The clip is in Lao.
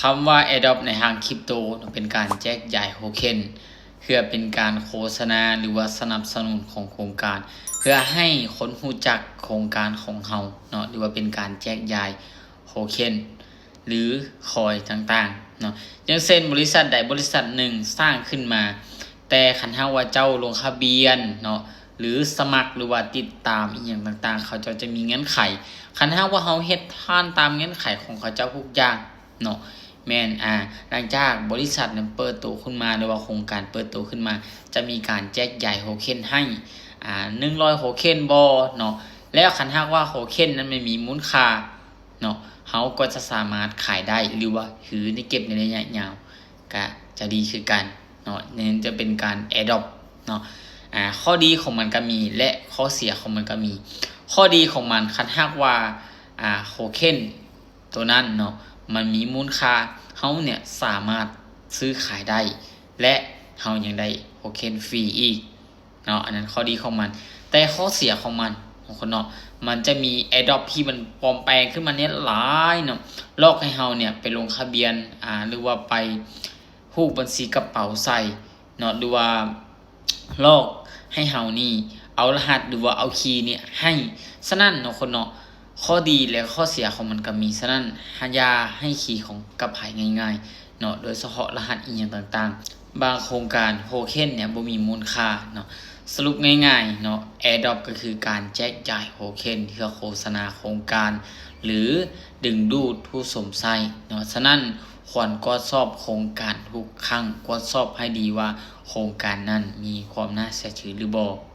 ຄຳວ່າ Airdrop ໃນທາງຄຣິບໂຕເນາະ ເປັນການແຈກຢາຍໂທເຄັນ ເພື່ອເປັນການໂຄສະນາ ຫຼືວ່າສະໜັບສະໜູນຂອງໂຄງການ ເພື່ອໃຫ້ຄົນຮູ້ຈັກໂຄງການຂອງເຮົາເນາະ ຫຼືວ່າເປັນການແຈກຢາຍໂທເຄັນ ຫຼື ຄອຍຕ່າງໆເນາະ. ຢ່າງເຊັ່ນ ບໍລິສັດໃດບໍລິສັດໜຶ່ງສ້າງຂຶ້ນມາ ແຕ່ຄັນຫາກວ່າເຈົ້າລົງທະບຽນເນາະ ຫຼື ສະໝັກ ຫຼືວ່າຕິດຕາມອີ່ຫຍັງຕ່າງໆ ເຂົາເຈົ້າຈະມີເງື່ອນໄຂ. ຄັນຫາກວ່າເຮົາເຮັດຜ່ານຕາມເງື່ອນໄຂຂອງເຂົາເຈົ້າທຸກຢ່າງເນາະ ແມ່ນ ອາ ຫຼັງຈາກບໍລິສັດນັ້ນເປີດໂຕຂຶ້ນມາ ຫຼືວ່າໂຄງການເປີດໂຕຂຶ້ນມາ ຈະມີການແຈກຢາຍໂທເຄັນໃຫ້ ອາ ໜຶ່ງຮ້ອຍໂທເຄັນບໍເນາະ. ແລ້ວຄັນຫາກວ່າໂທເຄັນນັ້ນມັນມີມູນຄ່າເນາະ ເຮົາກໍຈະສາມາດຂາຍໄດ້ ຫຼືວ່າຖືໄດ້ເກັບໃນໄລຍະຍາວ ກະຈະດີຄືກັນເນາະ. ນັ້ນຈະເປັນການ Airdrop ເນາະ. ອາ ຂໍ້ດີຂອງມັນກະມີ ແລະ ຂໍ້ເສຍຂອງມັນກະມີ. ຂໍ້ດີຂອງມັນ ຄັນຫາກວ່າ ອາ ໂທເຄັນໂຕນັ້ນເນາະ ມັນມີມູນຄ່າ ເຮົາເນ່ຍສາມາດຊື້ຂາຍໄດ້ ແລະ ເຮົາຍັງໄດ້ໂທເຄັນຟຣີອີກເນາະ. ອັນນັ້ນຂໍ້ດີຂອງມັນ. ແຕ່ຂໍ້ເສຍຂອງມັນເນາະ ມັນຈະມີ Airdrop ທີ່ມັນປອມແປງຂຶ້ນມາເນ່ຍຫຼາຍເນາະ ຫຼອກໃຫ້ເຮົາເນ່ຍໄປລົງທະບຽນ ອາ ຫຼືວ່າໄປ ຜູກບັນຊີກະເປົາໃສ່ເນາະ ຫຼືວ່າຫຼອກໃຫ້ເຮົານີ້ເອົາລະຫັດ ຫຼືວ່າເອົາຄີນີ້ໃຫ້. ສະນັ້ນເນາະຄົນເນາະ ຂໍ້ດີ ແລະ ຂໍ້ເສຍຂອງມັນກະມີ. ສະນັ້ນ ຢ່າໃຫ້ຄີຂອງກັບໃຜງ່າຍໆເນາະ ໂດຍສະເພາະລະຫັດອີ່ຫຍັງຕ່າງໆ. ບາງໂຄງການໂທເຄັນເນ່ຍບໍ່ມີມູນຄ່າເນາະ. ສະຫຼຸບງ່າຍໆເນາະ Airdrop ກະຄືການແຈກຢາຍໂທເຄັນ ເພື່ອໂຄສະນາໂຄງການ ຫຼື ດຶງດູດຜູ້ຊົມໃຊ້ເນາະ. ສະນັ້ນ ຄວນກວດສອບໂຄງການທຸກຄັ້ງ ກວດສອບໃຫ້ດີວ່າໂຄງການນັ້ນມີຄວາມໜ້າເຊື່ອຖືຫຼືບໍ່.